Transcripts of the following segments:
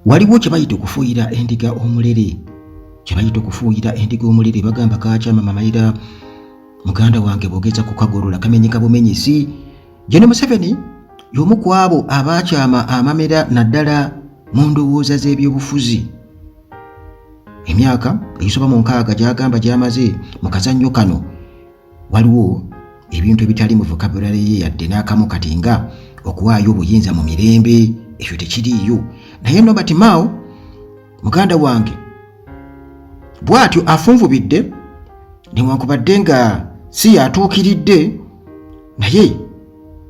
Waliwo kye bayita okufuuyira endiga omulere, kye bayita okufuuyira endiga omulere. Bagamba kakyama mamayira, muganda wange, bwogeza kukagolola kamenyeka bumenyesi. Gen Museveni y'omu ku abo abaakyama amamera, naddala mu ndowooza z'ebyobufuzi. Emyaka egisoba mu 60 gy'agamba gy'amaze mu kazannyo kano, waliwo ebintu ebitali mu vocabulary ye yadde n'akamu. Kati nga okuwaayo obuyinza mu mirembe, ekyo tekiriiyo. Naye Norbert Mao, muganda wange, bw'atyo afunvubidde, newankubadde nga si yatuukiridde, naye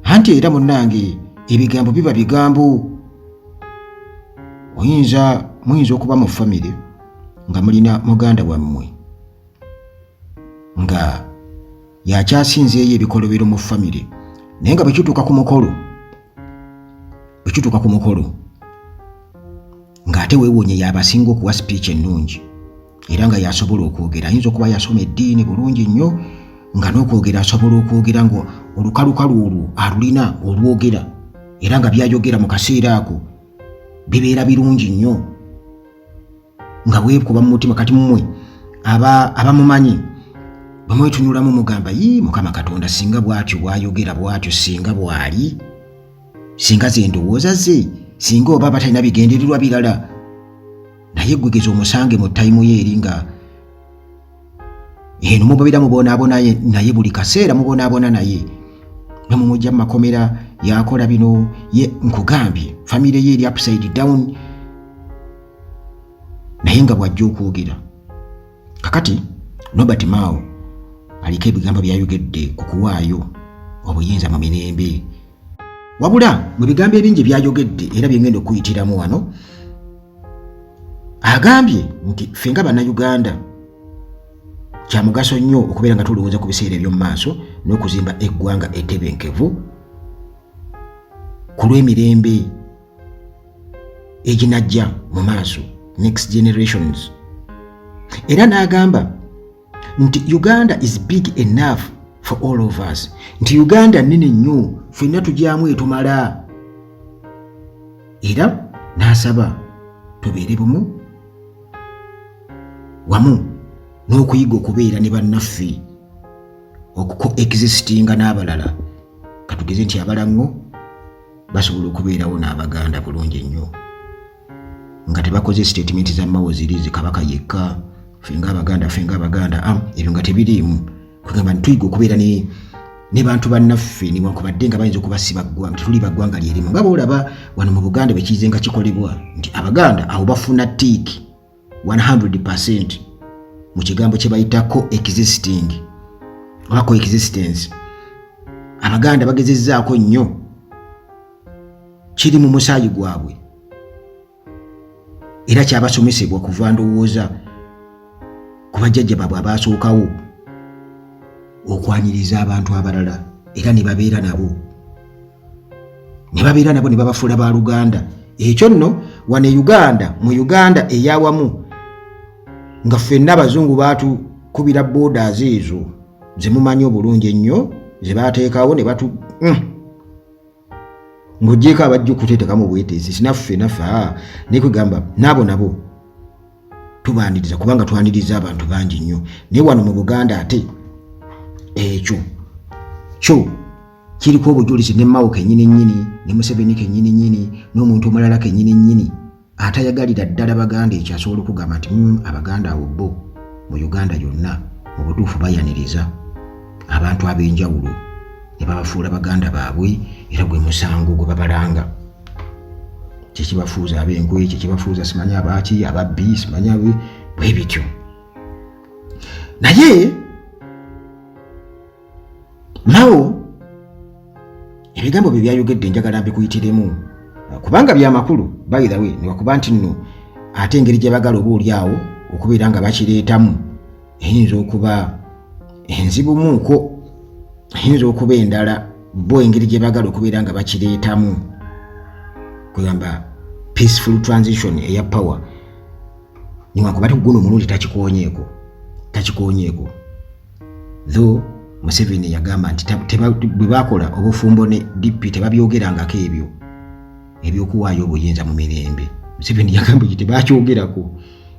anti era munnange ebigambo biba bigambo. Oyinza, muyinza okuba mu famire nga mulina muganda wammwe nga yakyasinzeeyo ebikolobero mu famire, naye nga bwe kituuka ku mukolo ng'ate weewuunye yabasinga okuwa speech ennungi, era nga yasobola okwogera. Ayinza okuba yasoma eddiini bulungi nnyo, nga n'okwogera asobola okwogera, nga olukalukalu olwo alulina olwogera, era nga byayogera mu kaseera ako bibeera birungi nnyo, nga weekuba mu mutima. Kati mmwe abamumanyi bwe mwetunulamu mugamba, "Yi Mukama Katonda, singa bw'atyo bw'ayogera, bw'atyo singa bw'ali, singa ze ndowooza ze, singa oba batalina bigendererwa birala." Naye gwegeza omusange mu time ye eri nga eno mubabeera mubonaabona naye buli kaseera, mubonaabona naye, nemumujja mu makomera, yakola bino ye, nkugambye famire ye eri upside down, naye nga bw'ajja okwogera. Kakati Norbert Mao aliko ebigambo byayogedde ku kuwaayo obuyinza mu mirembe. Wabula mu bigambo ebingi byayogedde era byengenda okuyitiramu wano, agambye nti ffe nga Bannayuganda kya mugaso nnyo okubeera nga tulowooza ku biseera eby'omu maaso n'okuzimba eggwanga ettebenkevu ku lw'emirembe eginajja mu maaso, next generations. Era n'agamba nti Uganda is big enough for all of us, nti Uganda nnene nnyo, ffenna tugyamu etumala. Era n'asaba tubeere bumu wamu n'okuyiga okubeera ne bannaffe, okucoexistinga n'abalala. Katugeze nti Abalaŋŋo basobola okubeerawo n'Abaganda bulungi nnyo nga tebakoze statement za Mao ziri zikabaka yekka, ffe ng'Abaganda, ffe ng'Abaganda, ebyo nga tebiriimu. Kugamba nti tuyiga okubeera ne bantu bannaffe newankubadde nga bayinza okuba si baggwanga, tetuli baggwanga lyerimu. Nga boolaba wano mu Buganda bekiize nga kikolebwa nti Abaganda awo bafuna tick 100% mu kigambo kye bayita coexisting oba coexistence. Abaganda bagezezzaako nnyo, kiri mu musaayi gwabwe era kyabasomesebwa kuva ndowooza ku bajjajja baabwe abaasookawo, okwaniriza abantu abalala era ne babeera nabo, ne babafuula baluganda. Ekyo nno wano e Uganda, mu Uganda eyawamu, nga ffenna Abazungu baatukubira borders ezo ze mumanyi obulungi ennyo ze baateekawo ne batu. Ng'ogyeko abajja okuteetekamu obweteesi, sinaffe naffe nekwegamba naabo nabo tubaniriza, kubanga twaniriza abantu bangi nnyo. Naye wano mu Buganda ate ekyo kyo kiriko obujulizi, ne Mao kennyini nnyini, ne Museveni kennyini nnyini, n'omuntu omulala kennyini nnyini atayagalira ddala Baganda, ekyo asobola okugamba nti Abaganda awo bo mu Uganda yonna mu butuufu bayaniriza abantu ab'enjawulo ne babafuula baganda baabwe, era gwe musango gwe babalanga, kyekibafuuza ab'enkwe, kyekibafuuza simanyi abaaki, ababbi, simanyi bwe bityo. Naye Mao ebigambo bye byayogedde njagala mbikuyitiremu kubanga byamakulu, by the way, newakuba nti nno ate engeri gye bagala oba oli awo okubeera nga bakireetamu eyinza okuba enzibumuuko, eyinza okuba endala. Bo engeri gye bagala okubeera nga bakireetamu, kugamba peaceful transition eya power, newankubadde guno omulundi takikonyeeko, takikonyeeko, though Museveni yagamba nti bwe bakola obufumbo ne DP tebabyogerangako ebyo ebyokuwaayo obuyinza mu mirembe. Museveni yagamba ekyo tebakyogerako,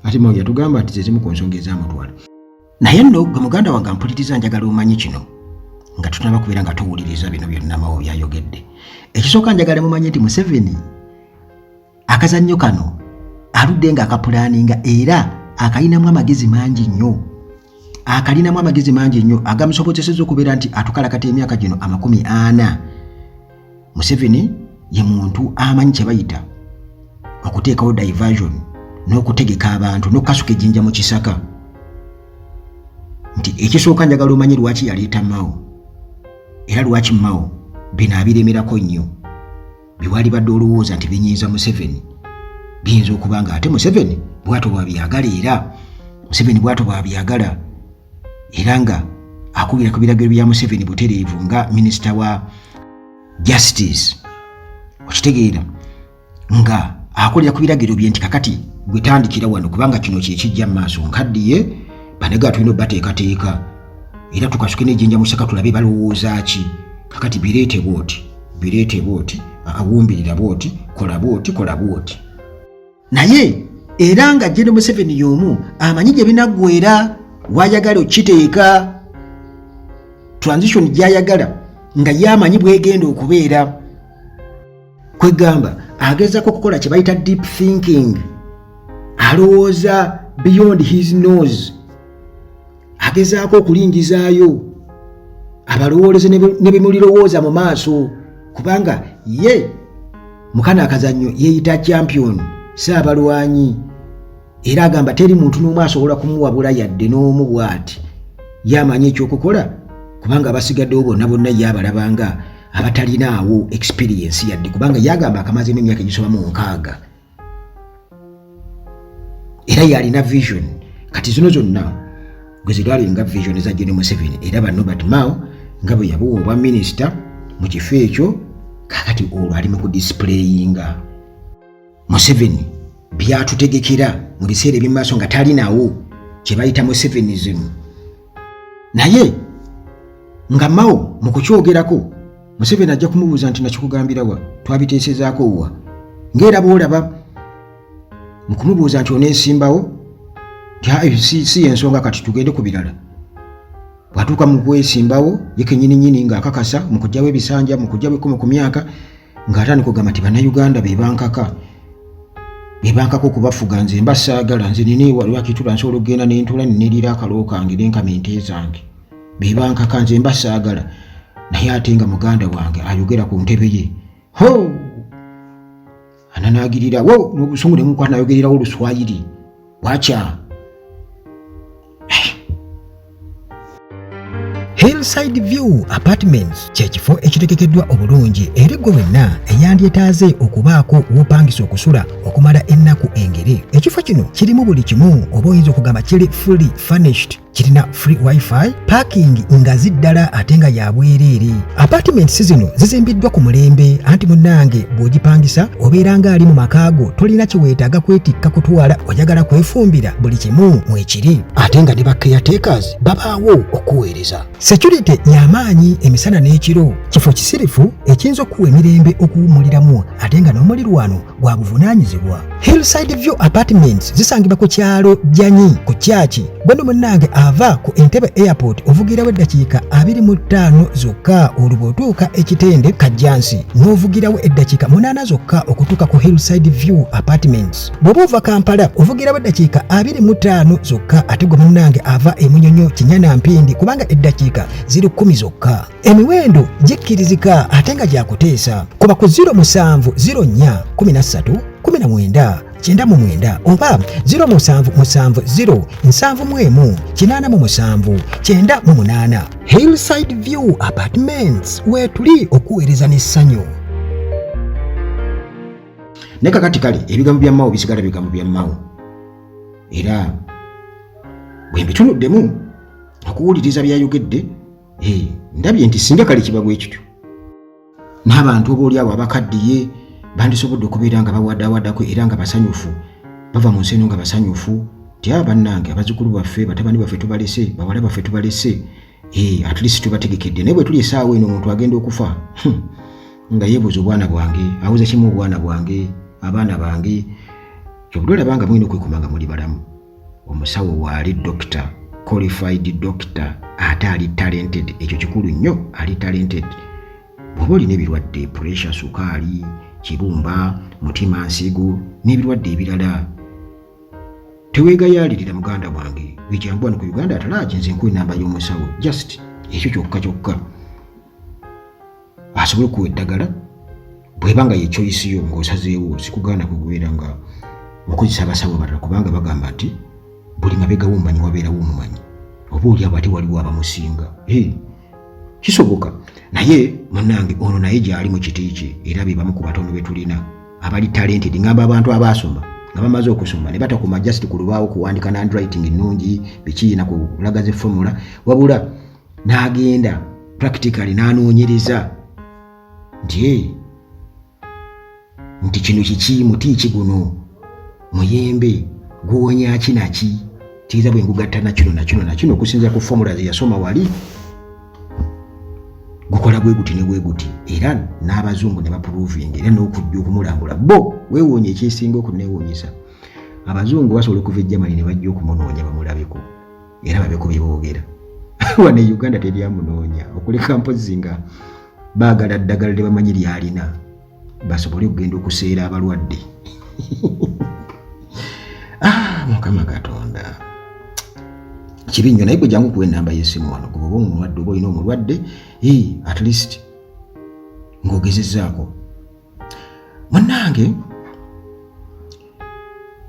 ate Mao yatugamba nti zezimu ku nsonga ezamutwala. Naye nno gwe muganda wange ampuliriza, njagala omanyi kino nga tutanaba kubeera nga tuwuliriza bino byonna Mao byayogedde. Ekisooka njagala mumanye nti Museveni akazannyo kano aludde nga akapulaninga era akalinamu amagezi mangi nnyo, akalinamu amagezi mangi nnyo agamusobozeseza okubeera nti atukalakata emyaka gino 40. Museveni ye muntu amanyi kye bayita okuteekawo diversion n'okutegeka abantu n'okukasuka ejjinja mu kisaka. Nti ekisooka njagala omanye lwaki yaleeta Mao, era lwaki Mao bino abiremerako nnyo. Biwalibadde olowooza nti binyiiza Museveni, biyinza okuba nga ate Museveni bw'atyo bw'abyagala, era Museveni bw'atyo bw'abyagala, era nga akubira ku biragiro bya Museveni butereevu nga minisita wa justice, okitegeera, nga akolera ku biragiro bye nti kakati gwe tandikira wano kubanga kino kyekijja mu maaso, nkaddiye banega tulina obateekateeka era tukasuke n'ejjinja mu ssaka tulabe balowooza ki. Kakati bireete bwoti, bireete bwoti, awumbirira bwoti, kola bwoti, kola bwoti. Naye era nga General Museveni y'omu amanyi gye binaggwera, wayagala okukiteeka, transition gy'ayagala nga ye amanyi bwegenda okubeera. Kwegamba agezaako okukola kye bayita deep thinking, alowooza beyond his nose, agezaako okulingizaayo abalowooleze ne bimulirowooza mu maaso, kubanga ye mukana akazannyo yeeyita champion saabalwanyi, era agamba teri muntu n'omu asobola kumuwabula yadde n'omu bw'ati. Ye amanyi ekyokukola, kubanga abasigaddewo bonna bonna ye abalabanga abatalinaawo experience yadde, kubanga ye agamba akamazeemu emyaka egisoba mu 60, era yalina vision. Kati zino zonna gwe zirwali nga vision za General Museveni, era ba Norbert Mao nga bwe yabuwa obwa minisita mu kifo ekyo, kakati olwo ali mu kudisplayinga Museveni byatutegekera mu biseera eby'emaaso nga talinawo, kye bayita Musevenism. Naye nga Mao mu kukyogerako, Museveni ajja kumubuuza nti nakikugambira wa, twabiteesezaako wa? Ng'era bw'olaba mu kumubuuza nti oneesimbawo, nti si yensonga, kati tugende ku birala. Bw'atuuka mu kwesimbawo ye kennyini nnyini ng'akakasa mu kuggyawo ebisanja, mu kuggyawo ekkomo ku myaka, ng'atandika okugamba nti Bannayuganda be bankaka, be bankaka okubafuga, nze mba saagala, nze nina ewa lwakitula nsobola okugenda nentula neneriira akaloo kange nenkama ente zange, be bankaka, nze mba saagala. Naye ate nga muganda wange ayogera ku ntebe ye, ho ananaagirirawo n'obusungu ne mukwata nayogererawo Oluswayiri wacha. Hillside View Apartments kye kifo ekitegekeddwa obulungi eri ggwe wenna eyandyetaaze okubaako w'opangisa okusula okumala ennaku engere. Ekifo kino kirimu buli kimu, oba oyinza okugamba kiri fully furnished. Kirina free wifi, parking ngazi ddala ate nga ya bwereere. Apartments zino zizimbiddwa ku mulembe, anti munnange bw'ogipangisa obeera ng'ali mu maka go, tolina kye weetaaga kwetikka kutwala, oyagala kwefumbira, buli kimu mwekiri, ate nga ne ba caretakers babaawo okuweereza. Security y'amaanyi emisana n'ekiro. Kifo kisirifu ekiyinza okukuwa emirembe okuwummuliramu, ate nga n'omulirwano gwa buvunaanyizibwa. Hillside View Apartments zisangibwa ku kyalo Janyi ku Kyaki. Gweno munnange ava ku Entebbe Airport ovugirawo eddakiika 25 zokka, olwo bw'otuuka Ekitende Kajjansi n'ovugirawo eddakiika 8 zokka okutuuka ku Hillside View Apartments. Bw'oba ova Kampala ovugirawo eddakiika 25 zokka, ate gwe munnange ava e Munyonyo, Kinyana, Mpindi, kubanga eddakiika ziri 10 zokka. Emiwendo gikkirizika ate nga gyakuteesa. Kuba ku 07 04 13 19 99 oba 0770 71 87 98. Hillside View Apartments, weetuli okuweereza n'essanyu. Naye kakati kale ebigambo bya Mao bisigala bigambo bya Mao, era bwe mbitunuddemu okuwuliriza byayogedde, ndabye nti singa kale kiba bwe kityo n'abantu oba oli awo abakaddiye bandisobodde okubeera nga bawadaawadako era nga basanyufu, bava mu nsi eno nga basanyufu nti a bannange abazzukulu baffe, batabani baffe tubalese, bawala baffe tubalese, at least tubategekedde. Naye bwe tuli essaawa eno, omuntu agenda okufa nga yeebuuza obwana bwange, awuza kimu obwana bwange, abaana bange. Kyobudde olaba nga mulina okwekuuma nga muli balamu. Omusawo waali doctor, qualified doctor, ate ali talented. Ekyo kikulu nnyo, ali talented. Bw'oba olina ebirwadde, pressure, sukaali, kibumba, mutima, nsigo n'ebirwadde ebirala, teweegayaalirira muganda wange, wekyangu wano ku Uganda Atalaaki. Nze nkuwa enamba y'omusawo, just ekyo kyokka kyokka asobole okuwa eddagala bweba nga ye choice yo ng'osazeewo. Sikugaana kubeera nga okozesa abasawo abalala, kubanga bagamba nti buli mabega w'omumanyi wabeerawo omumanyi, oba oli abo ate waliwo abamusinga. Kisoboka, naye munnange ono naye gyali mu kiti kye, era be bamu ku batono be tulina abali talented. Ngamba abantu abaasoma nga bamaze okusoma ne batakoma just ku lubaawo kuwandika na handwriting ennungi biki na kulaga ze formula, wabula n'agenda practically n'anoonyereza nti nti kino kiki, muti ki guno, muyembe guwonya ki naki, kiyinza bwe ngugatta na kino na kino na kino okusinziira ku formula ze yasoma wali, gukola bwe guti ne bwe guti, era n'abazungu ne baprovinga era n'okujja okumulambula bo weewuunya. Ekyesinga okuneewuunyisa, abazungu basobola okuva e Germany ne bajja okumunoonya bamulabeko era babeko bye boogera. Wano e Uganda teryamunoonya okuleka mpozzi nga baagala ddagala lye bamanyi lyalina basobole okugenda okuseera abalwadde. Ah, Mukama Katonda, kibi nnyo. Naye gwe jangu kuwa enamba y'essimu wano, gwe oba omulwadde oba olina omulwadde, at least ng'ogezezzaako. Munnange,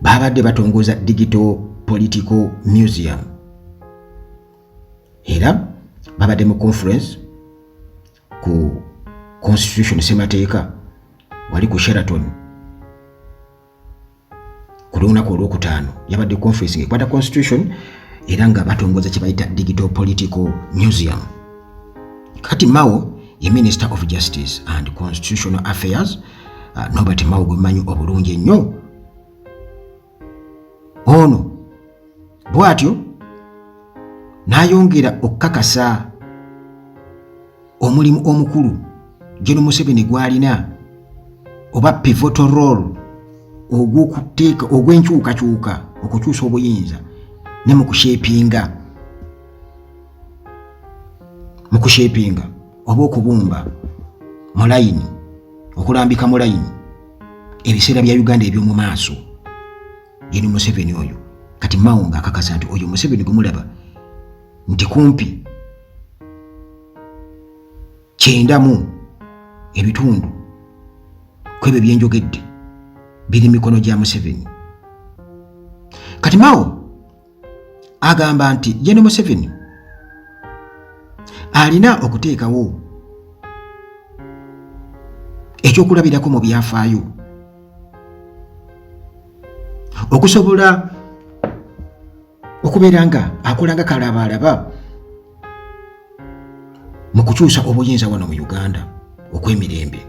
babadde batongoza Digital Political Museum, era babadde mu conference ku constitution, semateeka, wali ku Sheraton ku lunaku olwokutaano. Yabadde conference ng'ekwata constitution era nga batongoza kye bayita Digital Political Museum. Kati Mao ye Minister of Justice and Constitutional Affairs, Norbert Mao gwemanyi obulungi ennyo ono, bw'atyo n'ayongera okukakasa omulimu omukulu General Museveni gw'alina oba pivotal role ogw'okuteeka ogw'enkyukakyuka, okukyusa obuyinza ne mu kushapinga oba okubumba mu layini, okulambika mu layini ebiseera bya Uganda eby'omu maaso. Yeni Museveni oyo. Kati Mao nga akakasa nti oyo Museveni gwemulaba nti kumpi 90 ebitundu kwebyo byenjogedde biri mikono gya Museveni. Kati Mao agamba nti General Museveni alina okuteekawo ekyokulabirako mu byafaayo okusobola okubeera nga akola nga kalabaalaba mu kukyusa obuyinza wano mu Uganda okw'emirembe,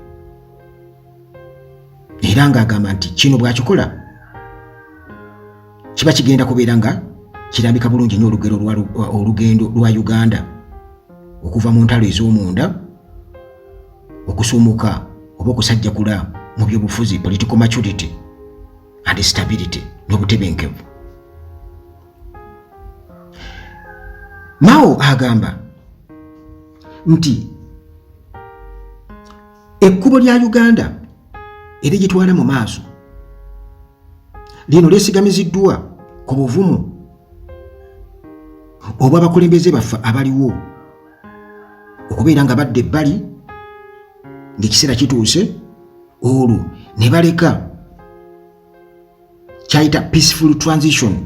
era ng'agamba nti kino bw'akikola kiba kigenda kubeera nga kirambika bulungi nnyo olugendo lwa Uganda okuva mu ntalo ez'omunda okusuumuka oba okusajjakula mu byobufuzi, political maturity and stability, n'obutebenkevu. Mao agamba nti ekkubo lya Uganda erigitwala mu maaso lino lyesigamiziddwa ku buvumu obw'abakulembeze baffe abaliwo okubeera nga badda ebbali ng'ekiseera kituuse, olwo ne baleka kyayita peaceful transition,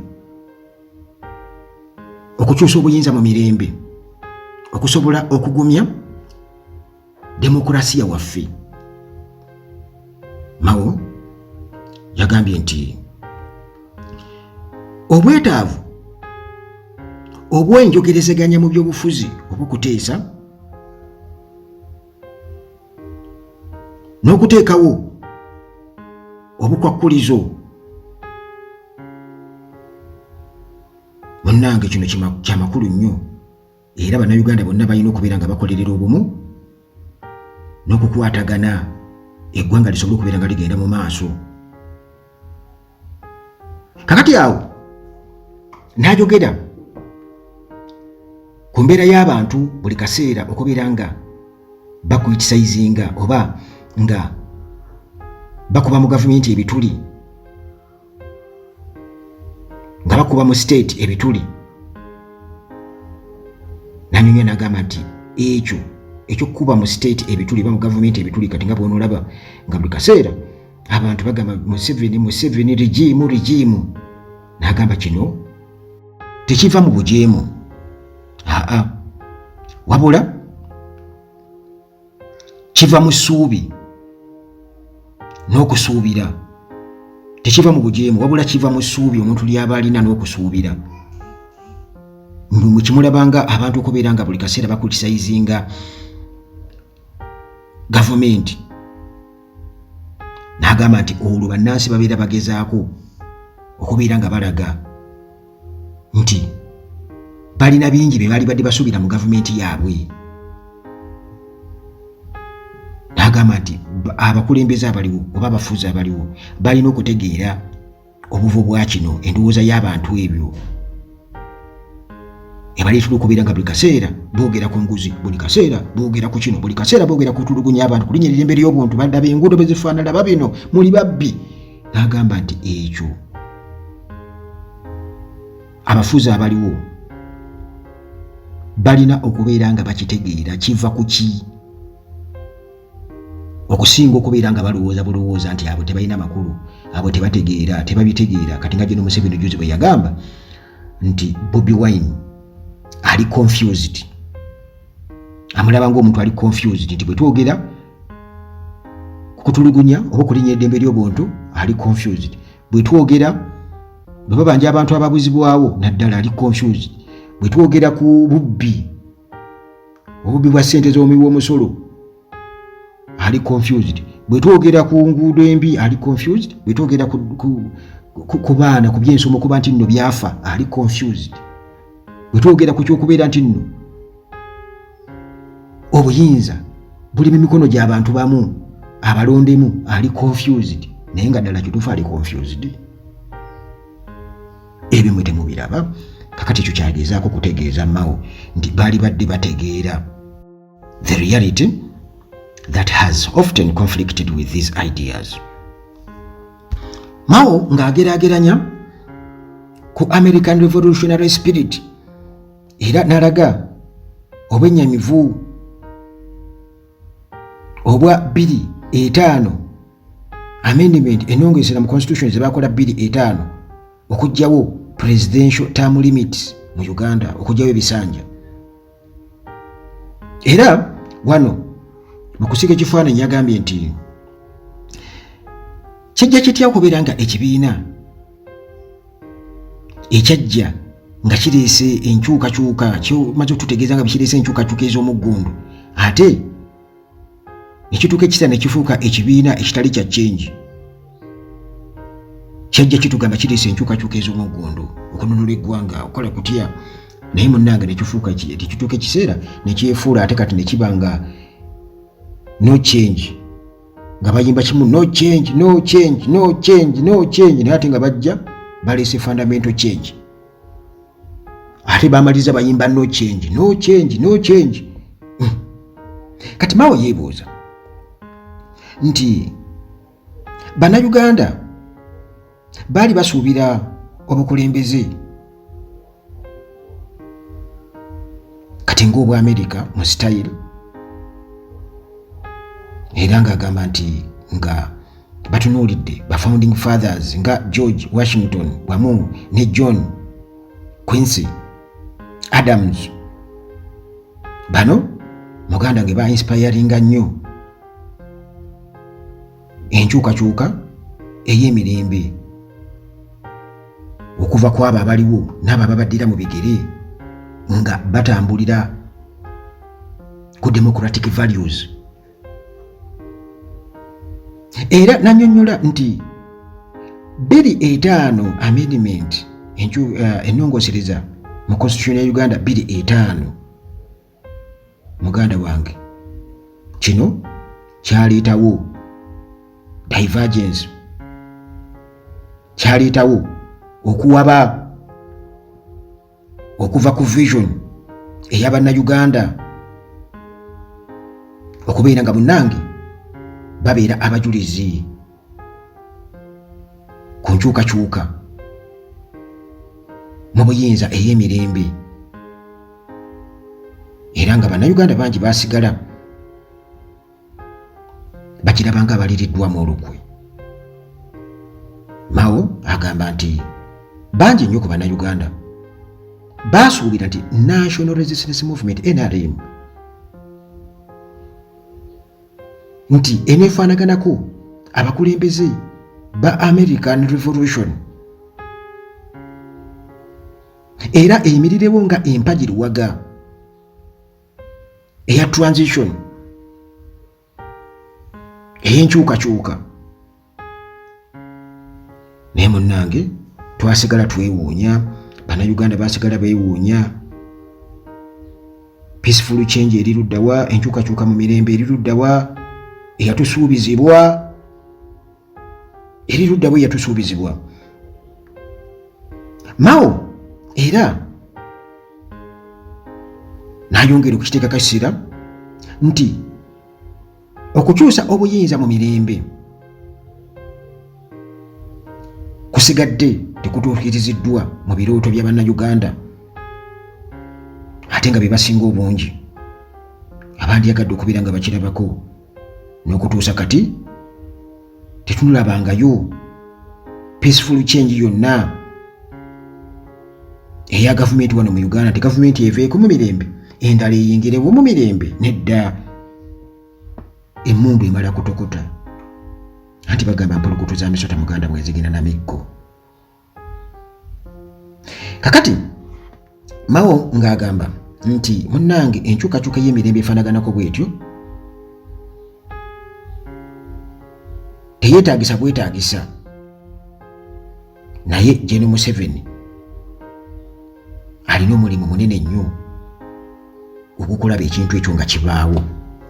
okukyusa obuyinza mu mirembe okusobola okugumya demokurasiya waffe. Mao yagambye nti obwetaavu obw'enjogerezeganya mu byobufuzi oba okuteesa n'okuteekawo obukwakkulizo, munnange, kino kyamakulu nnyo, era Bannayuganda bonna balina okubeera nga bakolerera obumu n'okukwatagana eggwanga lisobole okubeera nga ligenda mu maaso. Kakati awo n'ayogera ku mbeera y'abantu buli kaseera okubeera nga bakwitisayizinga oba nga bakuba mu gavumenti ebituli, nga bakuba mu state ebituli. Nanyumya nagamba nti ekyo ekyokukuba mu state ebituli oba mu gavumenti ebituli, kati nga bwonolaba nga buli kaseera abantu bagamba Museveni, Museveni, regime, regime, nagamba kino tekiva mu bujeemu, aa, wabula kiva mu ssuubi n'okusuubira. Tekiva mu bujeemu, wabula kiva mu ssuubi omuntu ly'aba alina n'okusuubira. Mukimulabanga abantu okubeera nga buli kaseera bakritisayizinga gavumenti, n'agamba nti olwo bannansi babeera bagezaako okubeera nga balaga nti balina bingi bye baali badde basuubira mu gavumenti yaabwe. N'agamba nti abakulembeze abaliwo oba abafuzi abaliwo balina okutegeera obuvo bwa kino, endowooza y'abantu ebyo ebaleetera okubeera nga buli kaseera boogera ku nguzi, buli kaseera boogera ku kino, buli kaseera boogera ku kutulugunya abantu, kulinnya eddembe ly'obuntu, balaba enguudo bwe zifaanana, laba bino, muli babbi. N'agamba nti ekyo abafuzi abaliwo balina okubeera nga bakitegeera kiva ku ki, okusinga okubeera nga balowooza bulowooza nti abo tebalina makulu, abo tebategeera, tebabitegeera. Kati nga Gen Museveni juzi bwe yagamba nti Bobi Wine ali confused, amulaba ng'omuntu ali confused, nti bwe twogera kutulugunya oba okulinnya eddembe ly'obuntu ali confused, bwe twogera bwe babanja abantu ababuzibwawo naddala ali confused, bwe twogera ku bubbi, obubbi bwa ssente z'omuwi w'omusolo ali confused, bwe twogera ku nguudo embi ali confused, bwe twogera ku baana, ku byensoma okuba nti nno byafa ali confused, bwe twogera ku kyokubeera nti nno obuyinza buli mu mikono gy'abantu bamu abalondemu ali confused. Naye nga ddala kituufu ali confused? Ebyo mwe temubiraba. Kakati ekyo kyagezaako kutegeeza Mao nti baali badde bategeera the reality that has often conflicted with these ideas. Mao ng'ageraageranya ku American Revolutionary spirit, era n'alaga obwennyamivu obwa 2005 amendment, ennongosereza mu constitution ze bakola 2005 okuggyawo presidential term limits mu Uganda, okuggyawo ebisanja. Era wano mu kusiga ekifaananyi yagambye nti kijja kitya okubeera nga ekibiina ekyajja nga kireese enkyukakyuka, kimaze okututegeeza nga kireese enkyukakyuka ez'omuggundu, ate nekituuka ekiseera nekifuuka ekibiina ekitali kya change. Kyajja kitugamba kireese enkyukakyuka ez'omuggundu, okununula eggwanga, okukola kutya, naye munnange nekifuuka tekituuka ekiseera nekyefuula ate kati nekiba nga no change, nga bayimba kimu no change, no change, no change, no change, naye ate nga bajja baleese fundamental change, ate bamaliriza bayimba no change, no change, no change. Kati Mao yeebuuza nti Bannayuganda baali basuubira obukulembeze kati ng'obwa Amerika mu style, era ng'agamba nti nga batunuulidde ba founding fathers nga George Washington wamu ne John Quincy Adams, bano muganda nge ba inspiringa nnyo enkyukakyuka ey'emirembe okuva ku abo abaliwo n'abo ababaddira mu bigere nga batambulira ku democratic values. Era nanyonnyola nti 2005 amendment, ennongosereza mu constitution ya Uganda 2005, muganda wange, kino kyaleetawo divergence, kyaleetawo Okuwaba okuva ku vision ey'abannayuganda okubeera nga munnange babeera abajulizi ku nkyukakyuka mu buyinza ey'emirembe, era nga bannayuganda bangi basigala bakiraba nga abaliriddwamu olukwe. Mao agamba nti bangi nnyo ku bannayuganda baasuubira nti National Resistance Movement, NRM, nti eneefaanaganako abakulembeze ba American Revolution era eyimirirewo nga empagi luwaga eya transition, ey'enkyukakyuka. Naye munnange, twasigala twewuunya, Bannayuganda basigala beewuunya, peaceful change eri luddawa? Enkyukakyuka mu mirembe eri luddawa eyatusuubizibwa? Eri luddawa eyatusuubizibwa? Mao era n'ayongera okukiteekako essira nti okukyusa obuyinza mu mirembe kusigadde tekutuukiriziddwa mu birooto bya Bannayuganda, ate nga be basinga obungi abandyagadde okubeera nga bakirabako. N'okutuusa kati tetunulabangayo peaceful change yonna eya gavumenti wano mu Uganda, nti gavumenti eveeko mu mirembe, endala eyingirewo mu mirembe. Nedda, emmundu emala kutokota. Anti bagamba mpulukutu za misota, muganda mwezigenda na miggo. Kakati Mao ng'agamba nti munnange, enkyukakyuka y'emirembe efaanaganako bwetyo teyeetagisa bwetaagisa, naye Gen Museveni alina omulimu munene nnyo ogukulaba ekintu ekyo nga kibaawo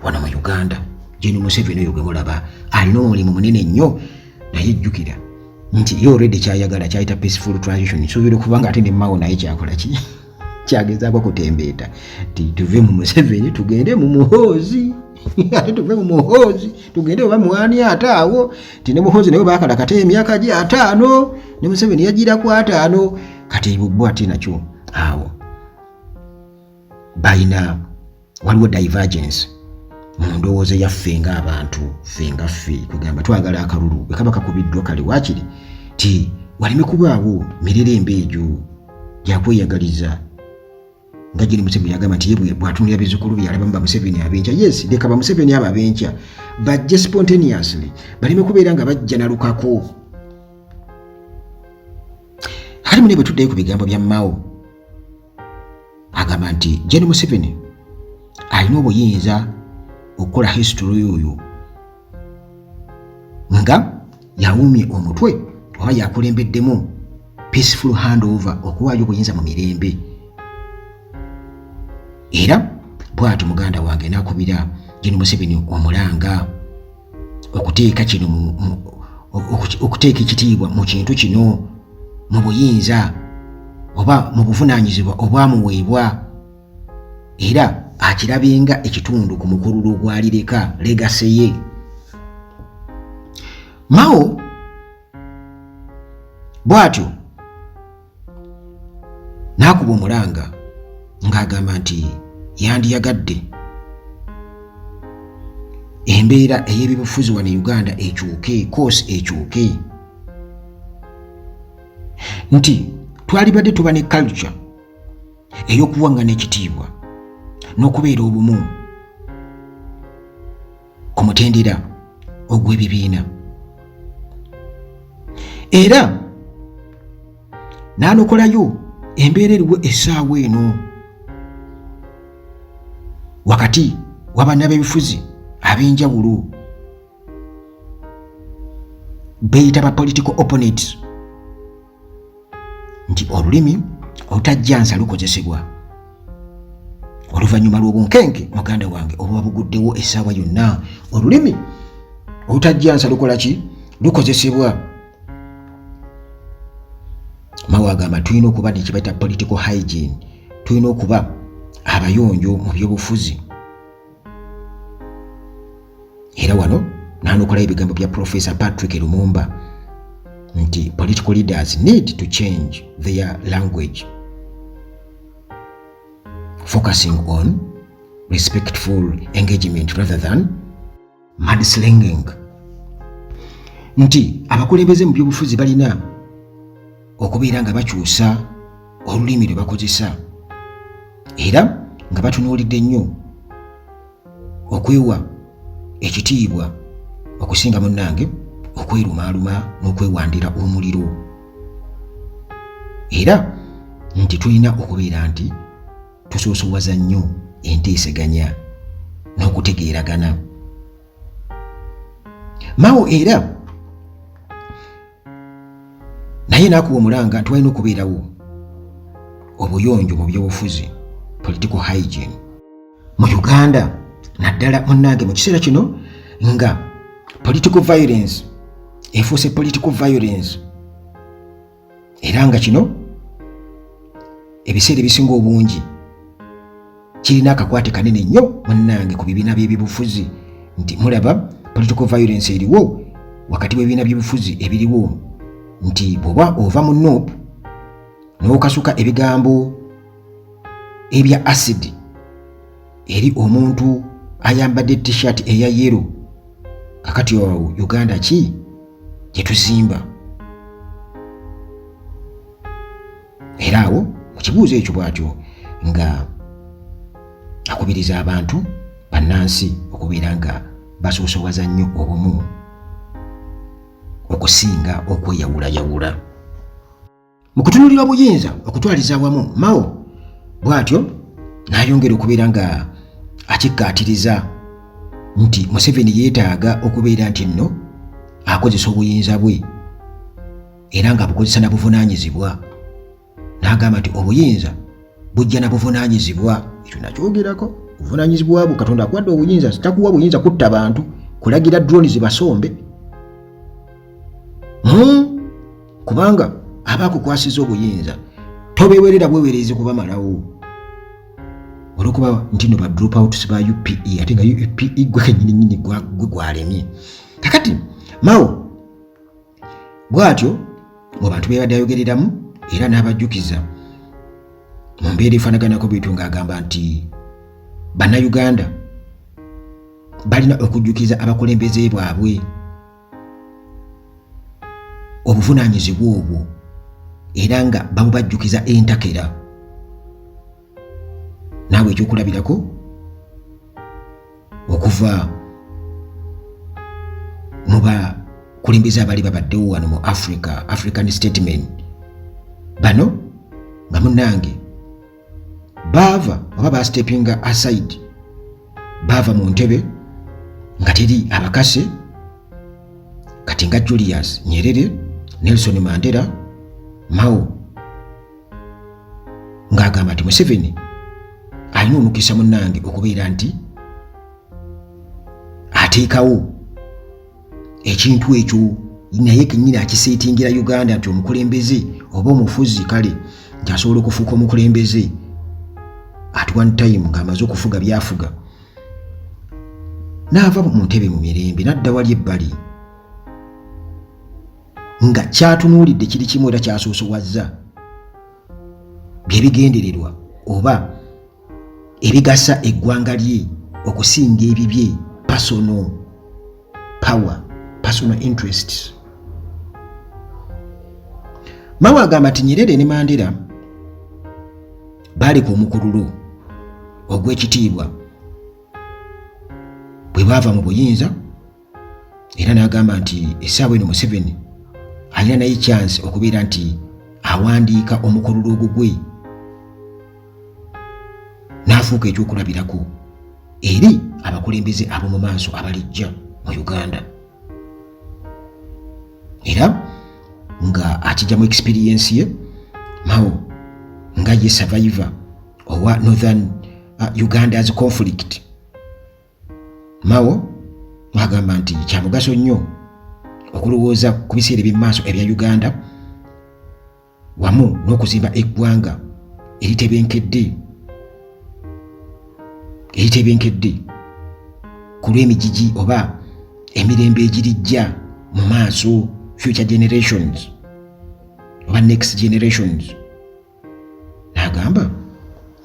wano mu Uganda. Gen Museveni oyo gwe mulaba alina omulimu munene nnyo, naye jjukira nti ye already kyayagala kyayita peaceful transition. Nsuubira okuba nga ate ne Mao naye kyakola ki, kyagezaako kutembeeta ti tuve mu Museveni tugende mu Muhoozi, ate tuve mu Muhoozi tugende oba mwani. Ate awo ti ne Muhoozi naye bakalakata emyaka gye 50, ne Museveni yagira ku 50. Kati bubbo ate nakyo awo balina, waliwo divergence mu ndowooza yaffe ng'abantu. Ffe nga ffe kugamba twagala akalulu bwe kaba kakubiddwa kale waakiri ti waleme kubaawo mirerembe egyo gyakweyagaliza, nga Gen Museveni yagamba nti ye bw'atunulira bizzukulu bye alabamu Bamuseveni ab'enkya. Yes, leka Bamuseveni abo ab'enkya bajje spontaneously, baleme kubeera nga bajja nalukako. Kati mune bwe tuddayo ku bigambo bya Mao, agamba nti Gen Museveni alina obuyinza okukola history oyo nga yawumye omutwe oba yakulembeddemu peaceful handover, okuwaayo obuyinza mu mirembe. Era bw'atyo muganda wange n'akubira Gen Museveni omulanga okuteeka kino, okuteeka ekitiibwa mu kintu kino, mu buyinza oba mu buvunaanyizibwa obwamuweebwa, era akirabenga ekitundu ku mukululo gwalireka, legacy ye. Mao bw'atyo n'akuba omulanga ng'agamba nti yandiyagadde embeera ey'ebyobufuzi wano e Uganda ekyuke, course ekyuke, nti twalibadde tuba ne culture ey'okuwaŋŋana ekitiibwa n'okubeera obumu ku mutendera ogw'ebibiina. Era n'anokolayo embeera eriwo essaawa eno wakati w'abannab'ebifuzi ab'enjawulo beyita ba political opponents, nti olulimi olutajjansa lukozesebwa oluvannyuma lw'obunkenke, muganda wange, obuba buguddewo essaawa yonna. Olulimi olutajjansa lukola ki? Lukozesebwa. Mao agamba tulina okuba nekibaita political hygiene, tulina okuba abayonjo mu byobufuzi. Era wano nanokolayo ebigambo bya Professor Patrick Lumumba nti political leaders need to change their language, focusing on respectful engagement rather than mudslinging, nti abakulembeze mu byobufuzi balina okubeera nga bakyusa olulimi lwe bakozesa era nga batunuulidde nnyo okwewa ekitiibwa okusinga munnange okwerumaaluma n'okwewandira omuliro, era nti tulina okubeera nti tusoosowaza nnyo enteeseganya n'okutegeeragana. Mao era naye n'akuba omulanga nti walina okubeerawo obuyonjo mu byobufuzi, political hygiene mu Uganda, naddala munnange mu kiseera kino nga political violence efuuse political violence, era nga kino ebiseera ebisinga obungi kirina akakwate kanene nnyo munnange ku bibiina by'ebibufuzi, nti mulaba political violence eriwo wakati w'ebibiina by'ebibufuzi ebiriwo, nti bw'oba ova mu NUP n'okasuka ebigambo ebya acid eri omuntu ayambadde t-shirt eya yellow, kakati awo Uganda ki gye tuzimba? Era awo mu kibuuzo ekyo bw'atyo nga akubiriza abantu bannansi okubeera nga basoosowaza nnyo obumu okusinga okweyawulayawula. Mu kutunuulira obuyinza okutwaliza awamu, Mao bw'atyo n'ayongera okubeera nga akikkaatiriza nti Museveni yeetaaga okubeera nti nno akozesa obuyinza bwe era ng'abukozesa na buvunaanyizibwa, n'agamba nti obuyinza bujja na buvunaanyizibwa. Ekyo nakyogerako, obuvunaanyizibwa bwo, Katonda akuwadde obuyinza, takuwa buyinza kutta bantu, kulagira drone zibasombe, Kubanga aba akukwasiza obuyinza tobewerera bwewerezi kubamalawo olwokuba nti no ba dropouts ba UPE, ate nga UPE gwe kenyini nyini gwe gwalemye. Kakati Mao bw'atyo mu bantu beyabadde ayogereramu era n'abajjukiza mu mbeera efaanaganako bwetyo ng'agamba nti Bannayuganda balina okujjukiza abakulembeze bwabwe obuvunaanyizibwa obwo era nga babubajjukiza entakera. Naawe ekyokulabirako okuva mu bakulembeze abali babaddewo wano mu Africa, African Statement, bano nga munnange baava oba bastepinga aside, baava mu ntebe nga teri abakase, kati nga Julius Nyerere, Nelson Mandela. Mao ng'agamba nti Museveni alina omukisa munnange okubeera nti ateekawo ekintu ekyo naye kenyini akiseetingira Uganda nti omukulembeze oba omufuzi kale nti asobola okufuuka omukulembeze at one time ng'amaze okufuga byafuga n'ava mu ntebe mu mirembe n'adda wali ebbali nga kyatunuulidde kiri kimu era kyasoosowazza byebigendererwa oba ebigasa eggwanga lye okusinga ebibye, personal power, personal interests. Mao agamba nti Nyerere ne Mandela baaleka omukululo ogw'ekitiibwa bwe baava mu buyinza, era n'agamba nti essaawa eno Museveni alina naye chance okubeera nti awandiika omukululo ogugwe n'afuuka ekyokulabirako eri abakulembeze ab'omu maaso abalijja mu Uganda, era nga akijja mu experience ye Mao nga ye survivor owa Northern Uganda's conflict. Mao agamba nti kya mugaso nnyo okulowooza ku biseera eby'emaaso ebya Uganda. Wamu n'okuzimba eggwanga eritebenkedde eritebenkedde ku lw'emigigi oba emirembe egirijja mu maaso, future generations oba next generations. N'agamba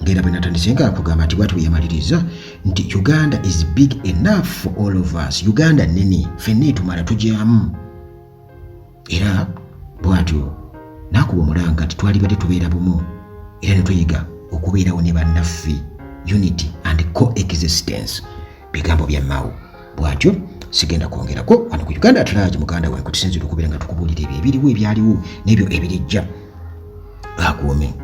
ng'era bwe natandise nga akugamba nti bwati bwe yamaliriza nti Uganda is big enough for all of us. Uganda nene, ffenna etumala, tugyamu. Era bw'atyo n'akuba omulanga nti twalibadde tubeera bumu era ne tuyiga okubeerawo ne bannaffe, unity and coexistence, bigambo bya Mao. Bw'atyo sigenda kwongerako wano ku Uganda at Large. Muganda wange, tusinzira okubeera nga tukubuulira ebyo ebiriwo, ebyaliwo n'ebyo ebirijja. Akuume.